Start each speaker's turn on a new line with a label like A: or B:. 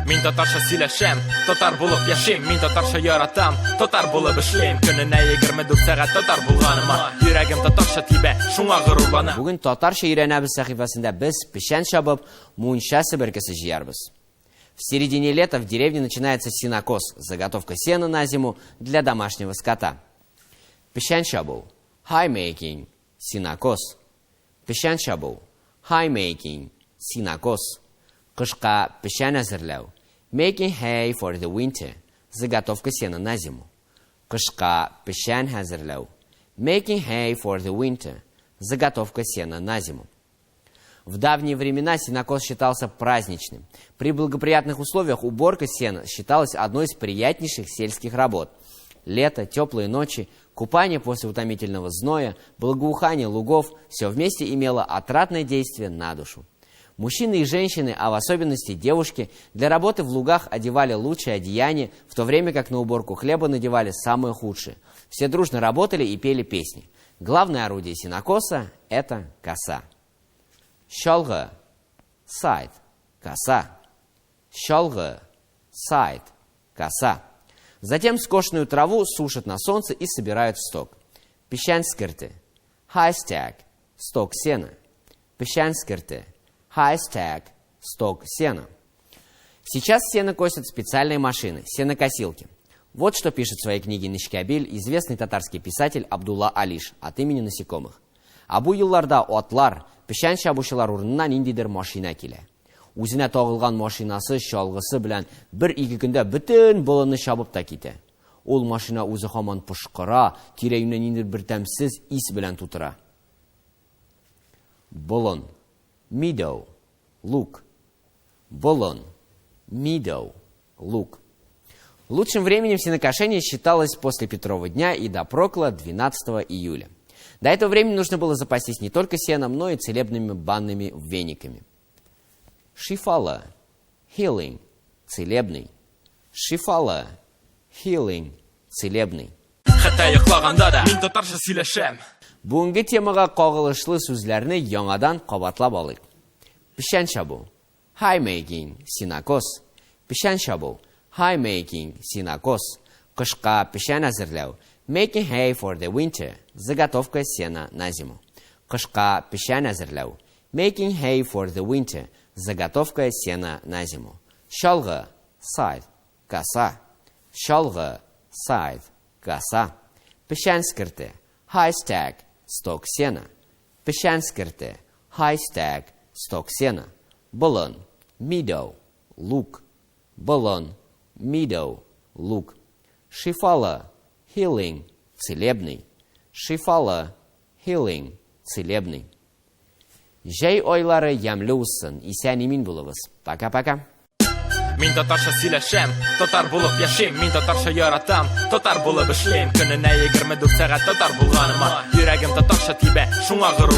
A: Мин татарча сөйләшәм, татар булып яшим, мин татарча яратам, татар булып эшлим. Көненә 24 сәгать татар булганыма, йөрәгем татарча тибә, шуңа горурланам.
B: Бүген Татарча өйрәнәбез сәхифәсендә без печән чабып, мунча себеркесе җыярбыз. В середине лета в деревне начинается сенокос, заготовка сена на зиму для домашнего скота. Печән чабу, haymaking, сенокос. Печән чабу, haymaking, сенокос. Кышка печән әзерләү, making hay for the winter, заготовка сена на зиму. Кышка печән әзерләү, making hay for the winter, заготовка сена на зиму. В давние времена сенокос считался праздничным. При благоприятных условиях уборка сена считалась одной из приятнейших сельских работ. Лето, теплые ночи, купание после утомительного зноя, благоухание лугов – все вместе имело отрадное действие на душу. Мужчины и женщины, а в особенности девушки, для работы в лугах одевали лучшие одеяния, в то время как на уборку хлеба надевали самые худшие. Все дружно работали и пели песни. Главное орудие сенокоса – это коса. Чалгы, scythe, коса. Чалгы, scythe, коса. Затем скошенную траву сушат на солнце и собирают в стог. Печән эскерте, haystack, стог сена. Печән эскерте, haystack, стог сена. Сейчас сено косят специальные машины, сенокосилки. Вот что пишет в своей книге «Нечкәбил» известный татарский писатель Абдулла Алиш от имени насекомых. Ә бу елларда атлар, печән чабучылар урынына ниндидер машина килә. Үзенә тагылган машинасы чалгысы белән бер-ике көндә бөтен болынны чабып та китә. Ул машина үзе һаман пошкыра, тирә-юньне ниндидер бер тәмсез ис белән тутыра. Болын. Meadow. Луг. Болын. Meadow. Луг. Лучшим временем сенокошение считалось после Петрова дня и до Прокла 12 июля. До этого времени нужно было запастись не только сеном, но и целебными банными вениками. Шифалы. Healing. Целебный. Шифалы. Healing. Целебный.
A: Хәтта йоклаганда да мин татарча сөйләшәм.
B: Бүгенге темага кагылышлы сүзләрне яңадан кабатлап алыйк. Печән чабу. Haymaking, сенокос. Печән чабу. Haymaking, сенокос. Кышка печән әзерләү. Making hay for the winter. Заготовка сена на зиму. Кышка печән әзерләү. Making hay for the winter. Заготовка сена на зиму. Чалгы. Scythe. Коса. Чалгы. Scythe. Коса. Печән эскерте. Haystack. Стог сена. Печән эскерте. Haystack. Стог сена. Болын. Meadow. Луг. Болын. Meadow. Луг. Шифалы. Healing. Целебный. Шифалы. Healing. Целебный. Җәй айлары ямьле узсын, исән-имин булыгыз. Пока-пока.
A: Мин татарча сөйләшәм, татар булып яшим, мин татарча яратам, татар булып эшлим. Көненә 24 сәгать татар булганыма, йөрәгем татарча тибә, шуңа горур.